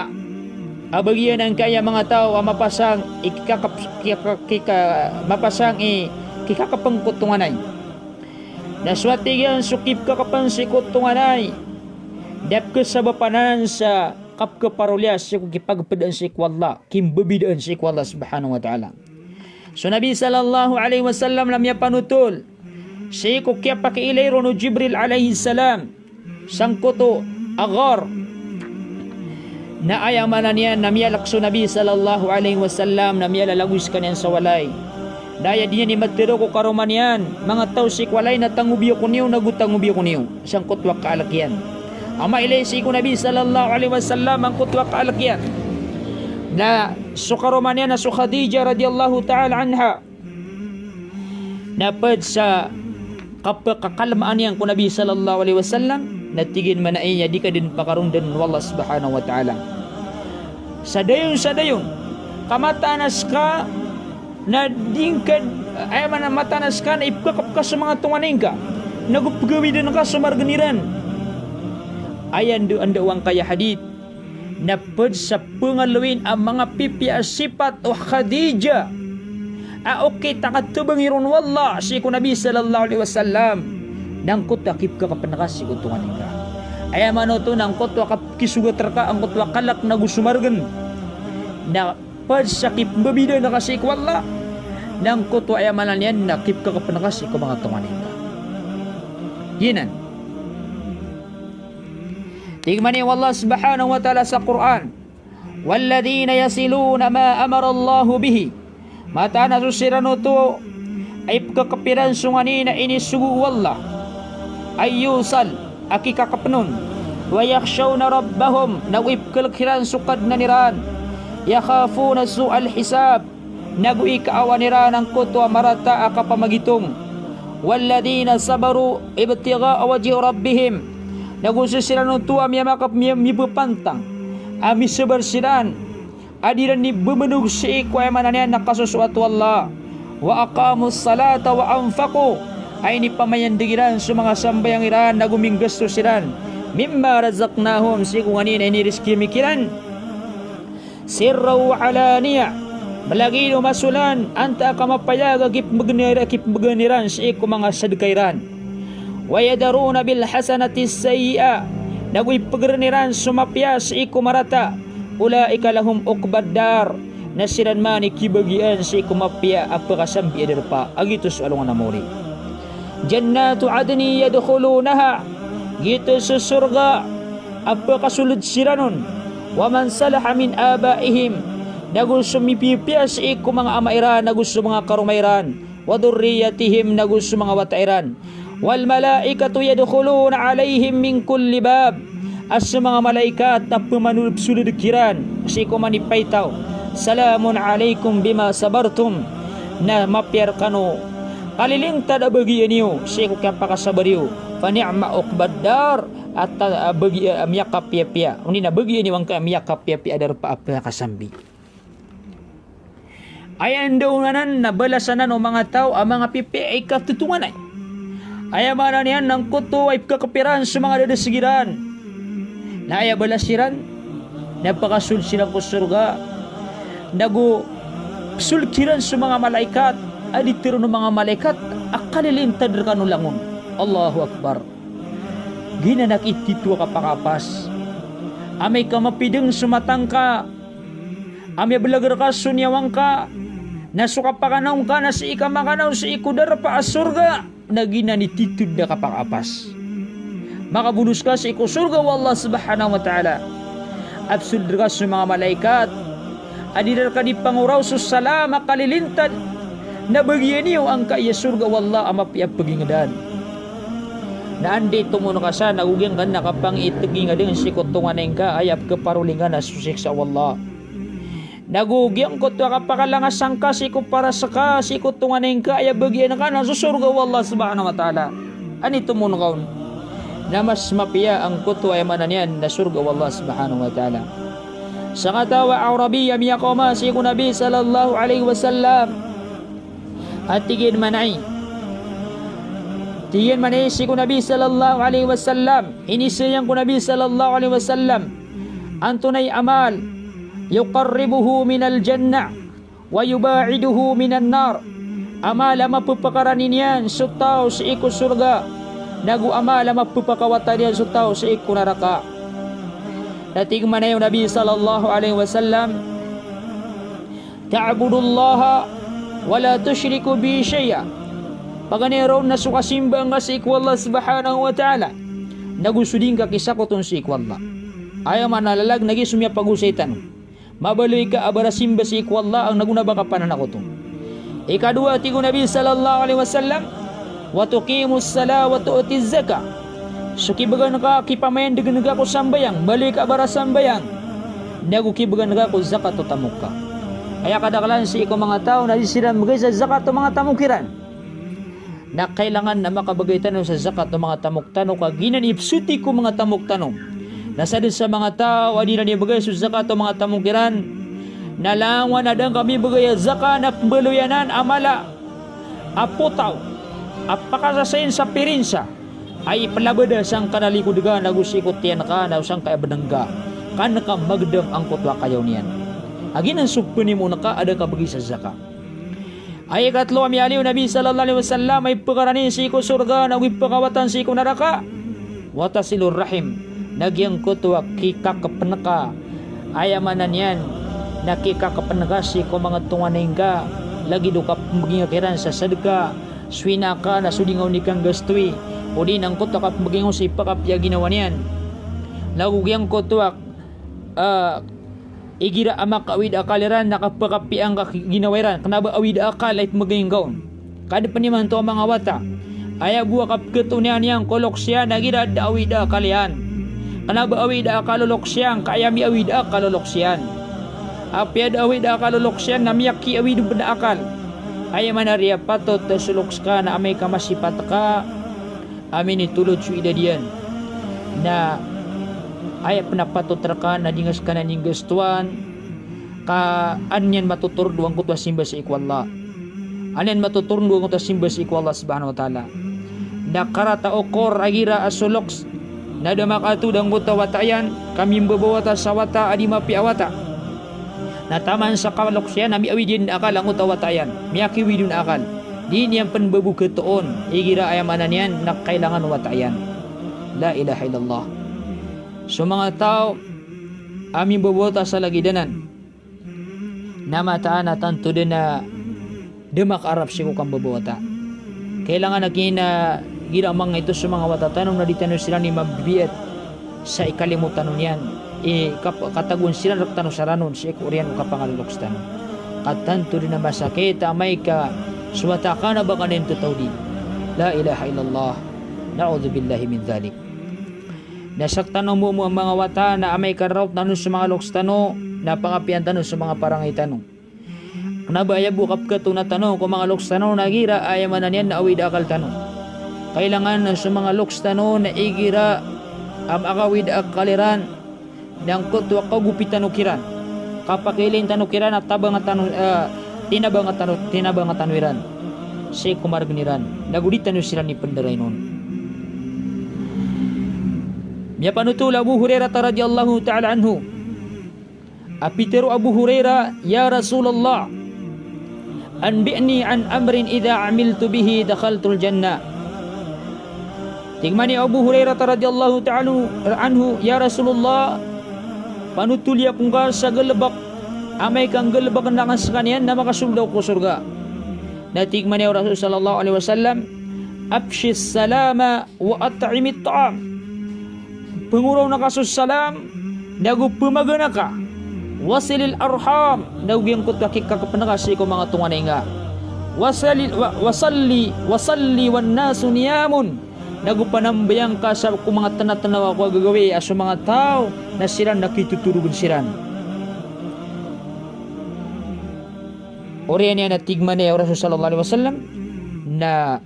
a bagian angkaya manga taw a mapasang i kikakap-, kika-, kika-, mapasang i kikakapeng ko tonganay. Na so a tig iyan so kipkakapen sii ko tonganay, da pkhasabapan anan sa kapkhaparoliya sii ko kipagpedaan sii ko Allah, kimbebidaan sii ko Allah subhanahu wa ta'ala. So Nabi sallallahu alaihi wasallam na miyapanotol sii ko kiyapakiilay ron o Jibril alayhis salam sangkoto a ghar. Na aya maana niyan na miyalek so Nabi sallallahu alaihi wasallam na miyalalagoy sekaniyan sa walay. Na aya di niyan i matero ko karoma niyan, manga taw sii ko walay na tangobi ako niyo, nago tangobi ako niyo sangkoto a kaalek iyan. Amay ilay sii ko Nabi sallallahu alaihi wasallam angkoto a kaalek iyan. Na so karoma niyan na so Khadijah radhiyallahu ta'ala anha. Na ped sa kapekakalmaan iyan ko Nabi sallallahu alaihi wasallam, na tig iyan man a aya di ka den pakarondan o Allah subhanahu wa ta'ala. Sa dayon, sa dayon, ka mataan a seka na di ngka, aya maana mataan a seka na ipkakap ka so manga tonganay ngka, nago pegawiden ka so margen iran. Aya ndo, ndo angkaya hadith. Na ped sa pengalowin a manga pipiya a sipat o Khadijah a okit a katebangi ron o Allah sii ko Nabi sallallahu alaihi wasallam, na angkoto a kipkakapen ka sii ko tonganay ngka. Aya maana oto na angkoto a kap-, kisogat reka angkoto a kalek nago so margen. Na ped sa kipmbebidaan ka sii ko Allah, na angkoto aya maana niyan na kipkakapen ka sii ko manga tonganay ngka. Giyanan. Tig man iyan o Allah subhanahu wa ta'ala sa Qur'an, "Walladhina yasiluna ma amara Allahu bihi." Mataan a so siran oto a ipkakep iran so nganin a inisogo o Allah a yusal a kikakepn on. "Wa yakhshawna rabbahum," nago ipkelek iran so Kadnan iran. "Yakhafuna su'al hisab," nago ikaawan iran angkoto a marata a kapamagitong. "Walladhina sabaru ibtigha'a wajhi rabbihim," nago so siran oto a miyamakap, miya-, mipepantang a misabar siran a di iran ibebenog sii ko aya maana niyan na kasosoat o Allah. "Wa aqamus salata wa anfaqu," a inipamayandeg iran so manga sambayang iran nago minggasto siran, "mimma razaqnahum," sii ko nganin a inirizki ami kiran. "Sirran wa alaniyah," malagid o masolan, antaa ka mapayag a kipmbegen iran, kipmbegen iran sii ko manga sadka iran. "Wa yadra'una bil hasanatis sayyi'ah," nago ipegeren iran so mapiya sii ko marata. "Ulaika lahum uqbad dar," na siran man i kibagian sii ko mapiya a pekasambi a darpa. A giyoto so alongan a maori. "Jannatu adnin yadkhulunaha," giyoto so sorga a pekasold siran on. "Wa man salaha min abaihim," nago so mipipiya sii ko manga ama iran nago so manga karoma iran. "Wa dhurriyyatihim," nago so manga wata iran. "Wal malaikatu yadkhuluna alaihim min kulli bab," a so manga malaikat a pemanold, psold kiran sii ko manipaytaw. "Salamun alaikum bima sabartum," na mapiya rekano kalilintad a bagian iyo sii ko kiyapakasabar iyo. "Fa ni'ma uqbad dar," a ta-, a bagi-, a miyakapiyapiya. Oni na bagian iyo angkaya miyakapiyapiya a darpa a pekasambi. Aya ndo anan na balasan anan o manga taw a manga pipiya i katotonganay. Aya maana niyan na angkoto a ipkakep iran so manga dadaseg iran. Na aya balas iran na pakasold siran ko sorga. Nago psold kiran so manga malaikat a di teron o manga malaikat a kalilintad rekano langon. Allahu Akbar. Giyanan a kitito a kapakaapas. Amay ka mapideng so mata ngka, a miyabelag reka so niyawa ngka, na so kapakanaw ngka na sii ka makanaw sii ko darpa a sorga, na giyanan i titod a kapakaapas. Makabolos ka sii ko sorga o Allah subhanahu wa ta'ala. A psold reka so manga malaikat a di reka di pangoraw so salam a kalilintad, na bagian iyo angkaya sorga o Allah a mapiya a pegingadan. Na anda i tomon ka san, nago giyangkanan a kapangiteg ingadan sii ko tonganay ngka, aya pekaparoli ngka na so siksa o Allah. Nago giyangkoto a kapakalangas angka sii ko paras ka sii ko tonganay ngka, aya bagian ka na so sorga o Allah subhanahu wa ta'ala. Anda i tomon ka on? na mas mapiya angkoto a aya maana niyan na sorga o Allah subhanahu wa ta'ala. Sakataw a Arabi a miyakaoma sii ko Nabi sallallahu alaihi wasallam a tig iyan man ai, tig iyan man ai sii ko Nabi sallallahu alaihi wasallam, iniza iyan ko Nabi sallallahu alaihi wasallam, antonaa i amal yuqarribuhu minal jannah wa yuba'iduhu minan nar. Amal a mapepakarani niyan so taw sii ko sorga, nago amal a mapepakawatan iyan so taw sii ko naraka. Na tig man ai o Nabi sallallahu alaihi wasallam, "Ta'budullaha wa la tushriku bihi shay'a." Paganay ron na so kasimba nga sii ko Allah subhanahu wa ta'ala, nago so di ngka kisakoton sii ko Allah. Aya maana lalag na giya so miyapagosay tano. Mabaloy ka a barasimba sii ko Allah, nago na ba ka pananakoto. Ikadowa, tig o Nabi sallallahu alaihi wasallam, "Wa tuqimus salah wa tu'tiz zakah." So kibegan ka, kipamayandegen ka ko sambayang, baloy ka a barasambayang, nago kibegan ka ko zakat o tamok ka. Aya kadaklan sii ko manga taw na di siran mbegay sa zakat o manga tamok iran. Na kailangan a makabegay tano sa zakat o manga tamok tano, ka giyanan i psoti ko manga tamok tano. Na sadn sa manga taw a di iran ibegay so zakat o manga tamok iran, na langon a da ngka mibegay a zakat na pmbaloy anan a mala a potaw a pakasasayin sa pirinsa a iplabada sangkanan a likod ka, nago sii ko tiyan ka, na sangkaya bnng ka, ka an ka magdam angkoto a kayaw niyan. A giyanan so pnimoon ka a da ka begay sa zakat. Aya ikatlo a miyaaloy o Nabi sallallahu alaihi wasallam a ipekarani sii ko sorga nago ipekawatan sii ko naraka, wa tasilur rahim, na giyangkoto a kikakepn ka, aya maana niyan na kikakepn ka sii ko manga tonganay ngka, lagid o kapmbegay ngka kiran sa sadka, so ina ka na so di nga oni kanggastoi, odi na angkoto a kapmbegay ngka sa ipakapiya ginawa niyan. Nago giyangkoto a, ah, igira a makaawid a akal iran na kapakapiya angka ginawa iran, kna ba awid a akal a ipmbegay ngka on. Ka adn pn imanto a manga wata, aya bo a kapkhatoon iyan iyan ko loks iyan na igira da awid a akal iyan. Kna ba awid a akal o loks iyan, ka aya miawid a akal o loks iyan. Apiya da awid a akal o loks iyan na miyakiawid pn a akal. Aya maana riya patot so loks ka na amay ka masipat ka a minitolod so idad iyan. Na aya pn a patot rka na di nga skaniyan inggastowan, ka an iyan matotordo angkoto a simba sii ko Allah. An iyan matotordo angkoto a simba sii ko Allah subhanahu wa ta'ala. Na karata okor a igira a so loks na da makaatod angkoto a wata iyan, ka mimbabawata sa wata a di mapiya a wata. Na taman sa kaloks iyan na miawid iyan a akal angkoto a wata iyan, miyakiawid on a akal. Di niyan pn babokhatoon igira aya maana niyan na kailangan o wata iyan. La ilaha illallah. So manga taw a mimbabawata sa lagid anan na mataan a tanto dn a da makaarap sii ko kambabawata. Kailangan a kina igira manga ito so manga wata tano na di tano siran i mabibiyat sa ikalimo tano niyan, i kap-, katagoan siran rktano sa ranon sii ko oriyan o kapangaloloks tano. Ka tanto dn a masakit amay ka so wata ka na ba ka niyan tataodi. La ilaha illallah. Na'udzubillahi min dzalik. Na sktano mo, mo manga wata na amay ka raot tano so manga loks tano, na pangapiyaan tano so manga parangay tano. Kna ba aya bo kapkhatoona tano ko manga loks tano na igira aya maana niyan na awid a akal tano. Kailangan na so manga loks tano na igira a makaawid a akal iran, na angkoto a kagopi tano kiran, kapakiilayn tano kiran a tabanga tano, eh, tinabanga tano, tinabanga tano iran sii ko margn iran, nago di tano siran ipndarainon. Miyapanothol o Abu Hurairah radhiyallahu ta'ala anhu a pitharo o Abu Hurairah, "Ya Rasulullah, anbi'ni an amrin idha amiltu bihi dakhaltul jannah." Tig mambo o Abu Hurairah radhiyallahu ta'ala anhu, "Ya Rasulullah, panotholi ako ngka sa galbk, amay ka nggalbkn akn skaniyan na makasold ako ko sorga." Na tig mambo o Rasul sallallahu alaihi wasallam, "Afshis salama wa at'imit ta'am." Pngoraona ka so salam, nago pmaganaka. "Wasilil arham," nago giyangkoto a kikakpn ka sii ko manga tonganay nga. "Wasalil, wa-, wasalli, wasalli wan nasu niyamun," nago panambayang ka sa ko manga tnatnawa ko gagawii a so manga taw na siran na kitotorogan siran. Oriyan iyan a tig mambo o Rasul sallallahu alaihi wasallam na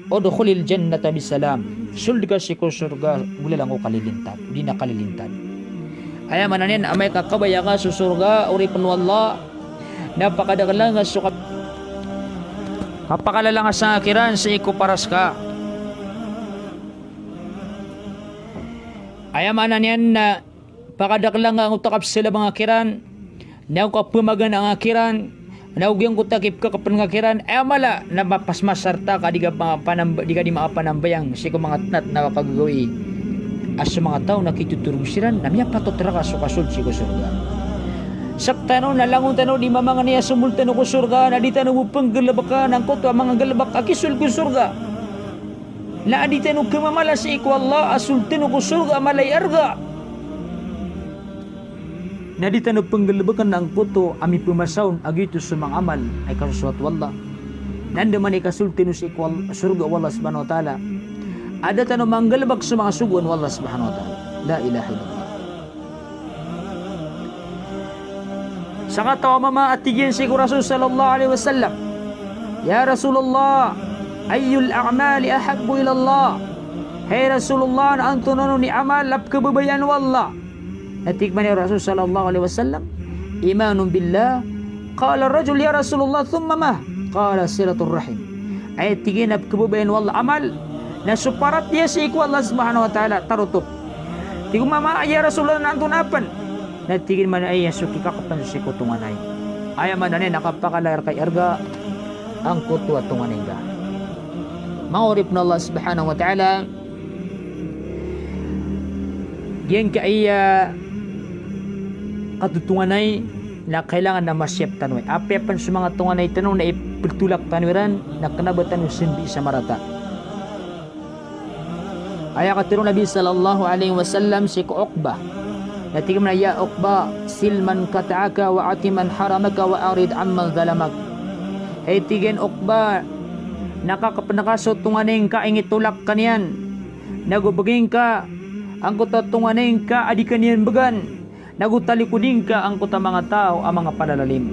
Udkhulil jannata bisalam. Sold ka sii ko sorga, golalan ko kalilintad, di na kalilintad. Aya maana niyan, amay ka kabaya ka so sorga, oripn o Allah, na pakadakl angka so kap-, kapakalala ngka sangkiran sii ko paras ka. Aya maana niyan na pakadakl angka angkoto a kapsalabang a kiran, na o kapmagaan a kiran, na o giyangkoto a kipkhakapn a kiran, aya mala na mapasmasarta ka di ka makapanamba-, di ka di makapanambayang sii ko manga tnat na kagagawii a so manga taw na kitotorog siran, na miyapatot rka so kasold sii ko sorga. Sktano na langon tano di mamangni a somold tano ko sorga, na di tano bo pnggalbkn angkoto a manga galbk a kisold ko sorga. Na di tano khamamala sii ko Allah a sold tano ko sorga a mala i arga. Na di tano pnggalbkn angkoto a miphamasa on a giyoto so manga amal a ikasosoat o Allah. Na andamanaya i kasold tano sii ko Al-, sorga o Allah subhanahu wa ta'ala a da tano manggalbk so manga sogoan o Allah subhanahu wa ta'ala. La ilaha illallah. Sakataw a mama a tig iyan sii ko Rasul sallallahu alaihi wasallam, "Ya Rasulullah, ayyul a'mali ahabbu ila Allah?" Hay Rasulullah, na antonaa on i amal a pkhababayaan o Allah? Na tig mambo o Rasul sallallahu alaihi wasallam, "Imanun billah." Qala ar-rajul, "Ya Rasulullah, thumma ma?" Qala, "Silatur rahim." Aya tig iyan a pkhababayaan o Allah a amal na so paratiyaya sii ko Allah subhanahu wa ta'ala, tarotop. Tig o mama, "Ya Rasulullah, na antonaa pn?" Na tig iyan mambo a aya so kikakapn sii ko tonganay. Aya maana niyan na kapakala rka i arga angkoto a tonganay ngka. Manga oripn o Allah subhanahu wa ta'ala, giyangkaya katotonganay na kailangan na masiyap tano. Apiya pn so manga tonganay tano na iptolak tano iran, na kna ba tano sambi sa marata. Aya katharo o Nabi sallallahu alaihi wasallam sii ko Uqbah. Na tig iyan mambo a, "Ya Uqbah, sil man qata'aka wa a'ti man haramaka wa a'rid amman zalamak." Hay tig iyan Uqbah, na kakapn ka so tonganay ngka a initolak ka niyan. Nago bgi ngka angkoto a tonganay ngka a di ka niyan bgan. Nago talikodi ngka angkoto a manga taw a manga palalalim.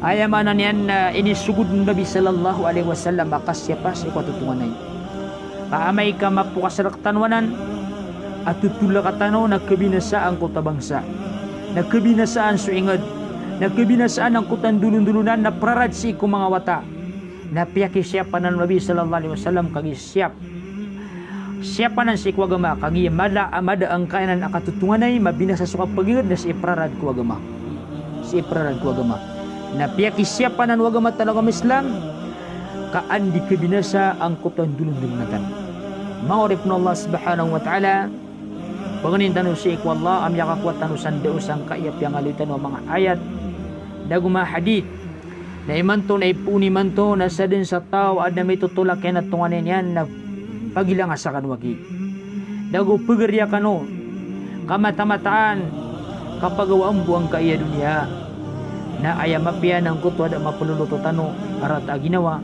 Aya maana niyan na inisogod o Nabi sallallahu alaihi wasallam a kasiyapa sii ko katotonganay. Ka amay ka mapokas rktano anan a totolaka tano na khabinasaan angkoto a bangsa, na khabinasaan so ingd, na khabinasaan angkoto a ndolondolonan na prarad sii ko manga wata. Na piyakisiyapa anan o Nabi sallallahu alaihi wasallam kagiya siyap. Siyapa anan sii ko agama, kagiya mada a mada angkaya anan a katotonganay, mabinasa so kapagingd na sii prarad ko agama. Sii prarad ko agama. Na piyakisiyapa anan o agama tano a agama Islam, ka an di khabinasa angkoto a ndolondolonan tano. Manga oripn o Allah subhanahu wa ta'ala, pangnin tano sii ko Allah a miyakakowa tano sa ndao sangkaya piyangaloy tano a manga ayat nago manga hadith. Na imanto na ipoon imanto na sadn sa taw a adn a mitotolak iyan a tonganay niyan na pagilanga sa kano aki. Nago pagariya kano, ka matamataan, kapagawaan bo angkaya doniya. Na aya mapiya na angkoto a da a mapololoto tano a rata a ginawa,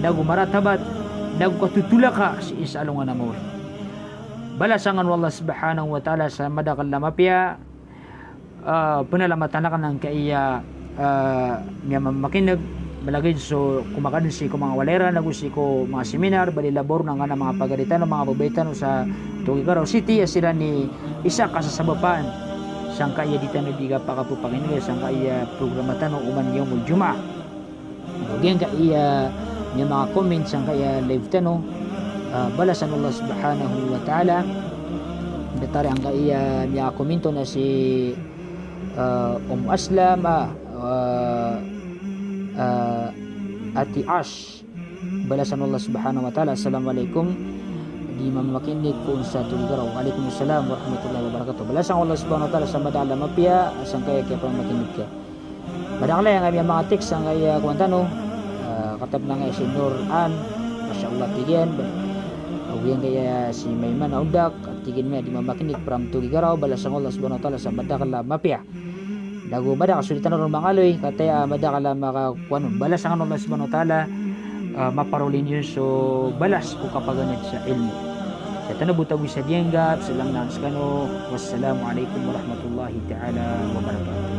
nago maratabat, nago katotolaka sii sa alongan a maori. Balasan kano o Allah subhanahu wa ta'ala sa madakl a mapiya. Ah, pnalamatan akn angkaya, ah, miyamamakin'g, malagid so komakadn sii ko manga walay ran ago sii ko manga seminar, bali labo ron angkanan a manga pagari tano, manga babay tano sa Tuguegarao City, a siran i isa ka sasabapaan sangkaya di tano di kapakapapakin'ga sangkaya programa tano oman Yawmul Jumu'ah. Giyangkaya miyamaka-comment sangkaya live tano, ah, balasan o Allah subhanahu wa ta'ala. Datar angkaya miyaka-comment on a si, ah, Om Aslam, ah, ah, ah, Ati Ash. Balasan o Allah subhanahu wa ta'ala. Assalamualaikum. Di mamamakin'g ko on sa Tuguegarao. Waalaikumsalam warahmatullahi wabarakatuh. Balasan o Allah subhanahu wa ta'ala sa madakl a mapiya sangkaya kiyapamamakin'g ka. Madakl aya nga miyamaka-text sangkaya kowan tano, ah, katabnga nga si Nur An, Masha Allah tig iyan, ba-, ago giyangkaya si Maiman Aondak, tig iyan miyadi mamakin'g from Tuguegarao, balasan o Allah subhanahu wa ta'ala sa madakl a mapiya. Nago madakl so di tano ron mangaloy, kataya madakl a makakowan on, balasan o Allah subhanahu wa ta'ala, ah, maparoli niyo so balas ko kapaganad sa ilmo. Sa tano bo tago sa giyangkaya, salam na skano, wassalamualaikum warahmatullahi ta'ala wabarakatuh.